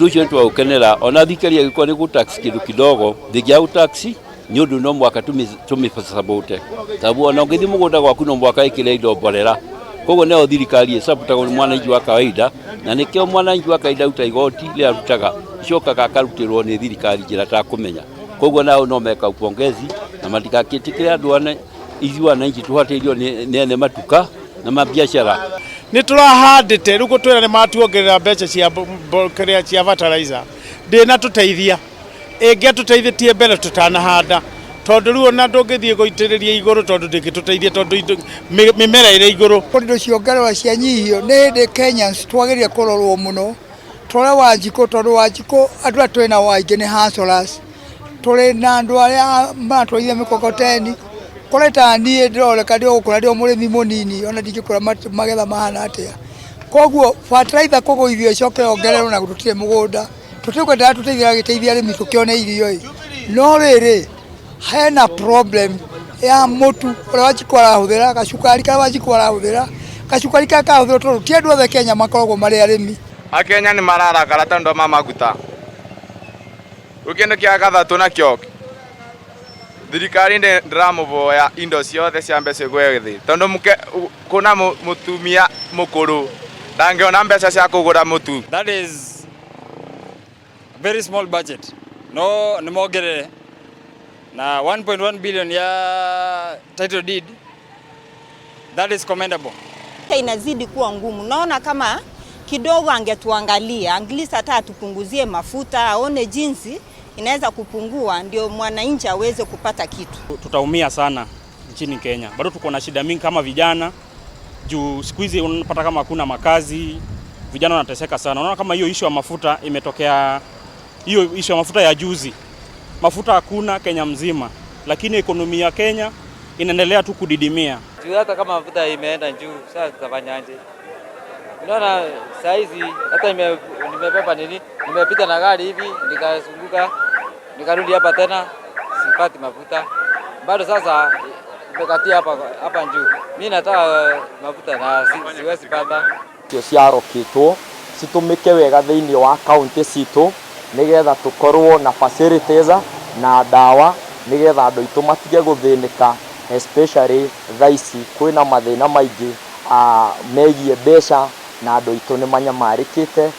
Ũndũ ũcio nĩtwaũkenera ona thirikari ĩgĩkorwo nĩ gũ tax kĩndũ kidogo ndĩngĩaga gũ tax nĩ ũndũ no mwaka tũmĩcabũte sababu ona ũngĩthiĩ mũgũnda gwaku no mwaka ĩkĩre indo mborera. Koguo nayo thirikari ĩcabũtagwo nĩ mwananchi wa kawaida, na nĩkĩo mwananchi wa kawaida aruta igoti rĩrĩa arutaga icokaga akarutĩrwo nĩ thirikari njĩra takũmenya. Koguo nao no meka upongezi na matigakĩtĩkĩre andũ ane ithuĩ wananchi tũhatĩrĩrio nĩ ene matuka na mabiacara. Nĩ tũrahandĩte rĩu gũtwĩra nĩ matuongerera mbeca cia kĩrĩa cia fertilizer ndĩnatũteithia, ĩngĩatũteithĩtie mbere tũtanahanda, tondũ rĩu ona ndũngĩthiĩ gũitĩrĩria igũrũ tondũ ndĩngĩtũteithia tondũ mĩmera ĩrĩ igũrũ. Indo ciongererwo cianyihio nĩ hĩndĩ Kenyans twagĩrĩire kũrorwo mũno tũrore Wanjikũ, tondũ Wanjikũ andũ arĩa twĩ nao aingĩ nĩ hustlers, tũrĩ na andũ arĩa maratwarithia mĩkokoteni, kũrĩ ta niĩ ndĩroneka ndĩ o gũkũra ndĩ o mũrĩmi mũnini ona ndingĩkũra magetha mahana atĩa. Koguo fertilizer kũgũithio ĩcoke yongererwo na tũtirĩ mũgũnda, tũtikwendaga tũteithia gĩteithia arĩmi tũkĩone irio ĩ, no rĩrĩ hena problem ya mũtu ũrĩa Wanjikũ arahũthĩra, gacukari karĩa Wanjikũ arahũthĩra, gacukari karĩa karahũthĩrwo tondũ ti andũ othe Kenya makoragwo marĩ arĩmi. Akenya nĩ mararakara tondũ ma maguta. Rĩu kĩndũ kĩa gatatũ nakĩo thirikari ndĩramũvoya indo ciothe ciambe cigwe thĩ tondũ kuna mũtumia mũkũrũ ndangĩona mbeca cia kũgũra mũtu. That is very small budget. No nĩ mongerere na 1.1 billion ya title deed, that is commendable. Inazidi kuwa ngumu. Naona kama kidogo angetuangalia, at least hata atupunguzie mafuta, aone jinsi inaweza kupungua ndio mwananchi aweze kupata kitu. Tutaumia sana nchini Kenya. Bado tuko na shida mingi kama vijana, juu siku hizi unapata kama hakuna makazi, vijana wanateseka sana. Unaona kama hiyo issue ya mafuta imetokea, hiyo issue ya mafuta ya juzi, mafuta hakuna Kenya mzima, lakini economy ya Kenya inaendelea tu kudidimia. Juu hata kama mafuta imeenda juu, sasa tutafanyaje? Unaona saa hizi hata nimebeba nini, nimepita na gari hivi nikazunguka, nikarudi hapa tena sipati mafuta bado. Sasa imekatia hapa hapa juu. Mimi nataka mafuta na siwezi pata. Cio ciarokĩtwo citũmĩke wega thĩinĩ wa kaunti citũ nĩgetha tũkorwo na facilities na ndawa nĩgetha andũ aitũ matige gũthĩnĩka, especially thaa ici kwĩna mathĩna maingĩ megiĩ mbeca na andũ aitũ nĩ manyamarĩkĩte.